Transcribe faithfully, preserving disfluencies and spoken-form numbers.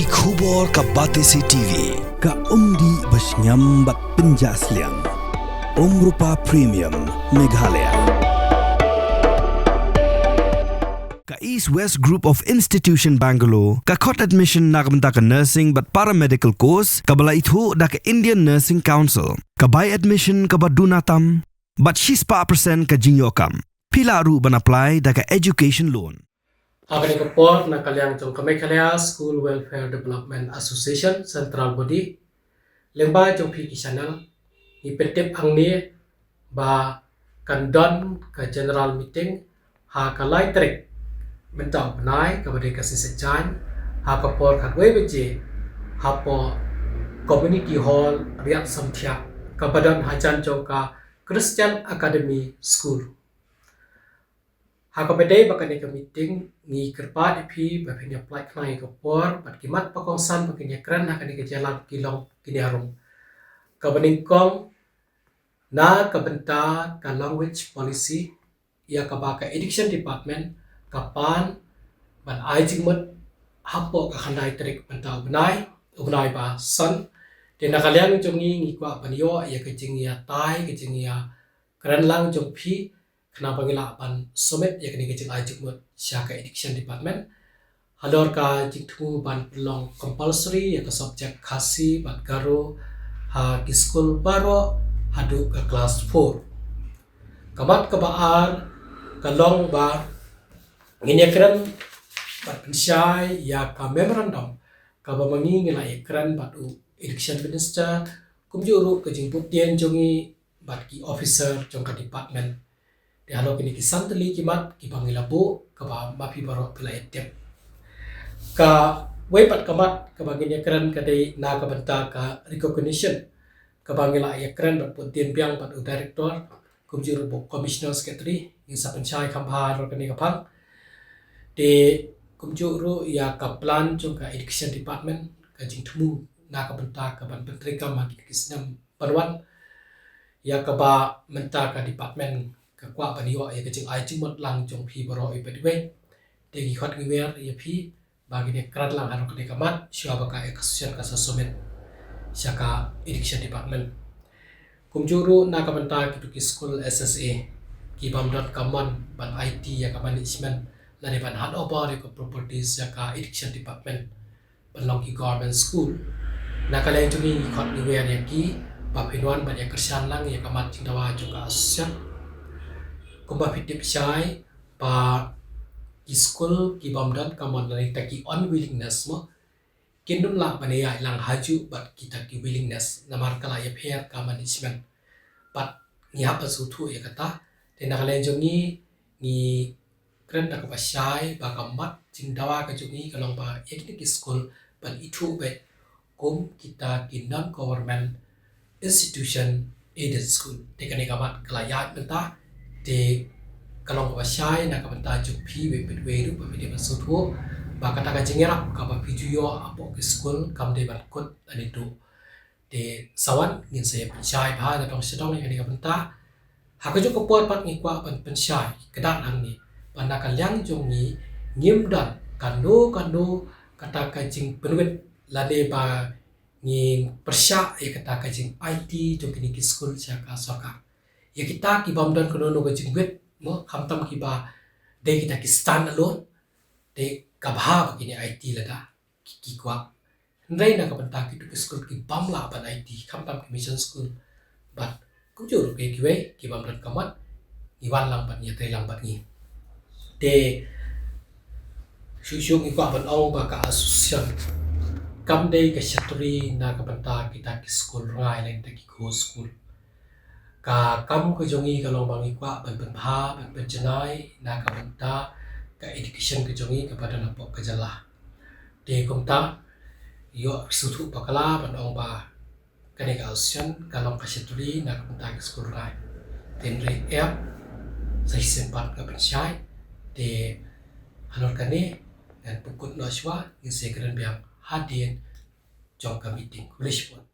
Ki khubor ka Batesi T V, ka umdih ba shngiam bad pynjah sliang. Umrupa Premium, Meghalaya. Ka East West Group of Institution Bangalore ka khot admission na ka bynta ka nursing bad paramedical course kaba la ithuh da ka Indian Nursing Council. Ka bai admission kaba duna tam bad shispah percent ka jingïoh kam. Phi lah ruh ban apply da ka education loan. Ha kane ka por, na ka liang jong ka Meghalaya School Welfare Development Association, Central Body, lyngba jong phi ki channel, ngi pyntip hangne ba kan don ka general meeting ha ka lai tarik mynta u bnai, kaba dei ka Sngi Saitjaiñ, ha ka por khatwei baje hapoh Community Hall Riat Samthiah, kaba don hajan jong ka Christian Academy School. Ha kaba dei ba kane ka meeting, ngi kyrpad ïa phi ba phin ïa pynlait khnang ïa ka por bad ki mat ba kongsan ba kin ïa kren ha kane ka jingïalang ki long kine harum. Kaba nyngkong, na ka bynta ka language policy, ïa kaba ka Education Department ka pan ban ai jingmut hapoh ka khyndai tarik mynta u bnai, u bnai ba san. Te na ka liang jong ngi, ngi kwah ban ïoh ïa ka jingïatai, ka jingïakren lang jong phi, khnang ba ngi lah ban submit ïa kane ka jingai jingmut sha ka Education Department halor ka jingthmu ban pynlong compulsory ïa ka subject Khasi bad Garo ha ki skul baroh haduh ka klas four. Ka mat kaba ar ka long ba ngin ïakren bad pynshai ïa ka memorandum kaba ma ngi ngi la ïakren bad u Education Minister, kumjuh ruh ka jingbud dien jong ngi bad ki officer jong ka department. Te halor kine ki san tylli ki mat kiba ngi la buh, kaba ma phi baroh phi la ïa tip. Kawei pat ka mat kaba ngin ïakren ka dei na ka bynta ka recognition, kaba ngi la ïakren bad bud dien biang bad u director, kumjuh ruh bad commissioner secretary, ngin sa pynshai kham bha halor kane ka phang. Te kumjuh ruh ïa ka plan jong ka Education Department, ka jingthmu na ka bynta ka ban pyntreikam ha kine ki snem ban wan, ïa kaba mynta ka department ka kwah ban ïoh ïa ka jingai jingmut lang jong phi baroh iwei pa iwei. Te ngi khot ngi wer ïa phi ba ngin ïakren lang halor kane ka mat shuwa ba ka association ka sa submit sha ka Education Department. Kumjuh ruh na ka bynta kitu ki skul S S A, ki bym don ka mon ban aiti ïa ka management lane ban hand over ïa ka properties sha ka Education Department ban long ki government school. Na ka liang jong ngi, ngi khot ngi wer ïa ki ba phin wan ban ïa kyrshan lang ïa ka mat jingdawa jong ka association. Kumba phi tip shai ba ki skul ki bym don ka mon lane kita ki unwillingness mo, kin ym lah ban ïaid lang hajuh bad kita ki willingness, namar ka la ïapher ka management. Bad ngi hap ban sngewthuh ïa kata. Te na ka liang jong ngi, ngi kren da kaba shai ba ka mat jingdawa ka jong ngi ka long ba ïa kine ki skul ban ithuh beit kum kita ki non government institution aided school. Te kane ka mat ka la ïaid mynta, te ka long kaba shai na ka bynta jong phi iwei pa iwei ruh ba phi dei ban sngewthuh ba kata ka jingïarap kaba phi ju ïoh hapoh ki skul kam dei ban kut lane duh. Te sa wan ngin sa ïa pynshai bha na dong sha dong ïa kane ka bynta. Ha kajuh ka por pat ngi kwah ban pynshai kdar hangne ba na ka liang jong ngi ngim don kano kano kata ka jingpynwit lane ba ngin pyrshah ïa kata ka jingaiti jong kine ki skul sha ka sorkar. Ïa kita ki bym don kano kano ka jingwit mo, khamtam kiba dei kita ki stand alone, te ka bha ba kin ïa aiti lada ki, ki kwah. Hynrei na ka bynta kitu ki skul ki bym lah ban aiti, khamtam ki mission school bad kumjuh ruh kiwei ki bym don ka mon, ngi wan lang bad ngi ïatrei lang bad ngi. Te shuh shuh ngi kwah ban ong ba ka association kam dei ka secretary na ka bynta kita ki skul rngai lane kita ki core skul. Ka kam ka jong ngi ka long ba ngi kwah ban pynbha, ban pynjanai na ka bynta ka education ka jong ngi kaba don hapoh ka jylla. Te kumta ïoh sngewthuh bakla ban ong ba kane ka association ka long ka secretary na ka bynta ka skul rngai. Te hynrei em, sa shisien pat ka pynshai. Te halor kane ngan pynkut noh shuwa, ngin sa ïakren biang hadien jong ka meeting. Khublei shibun.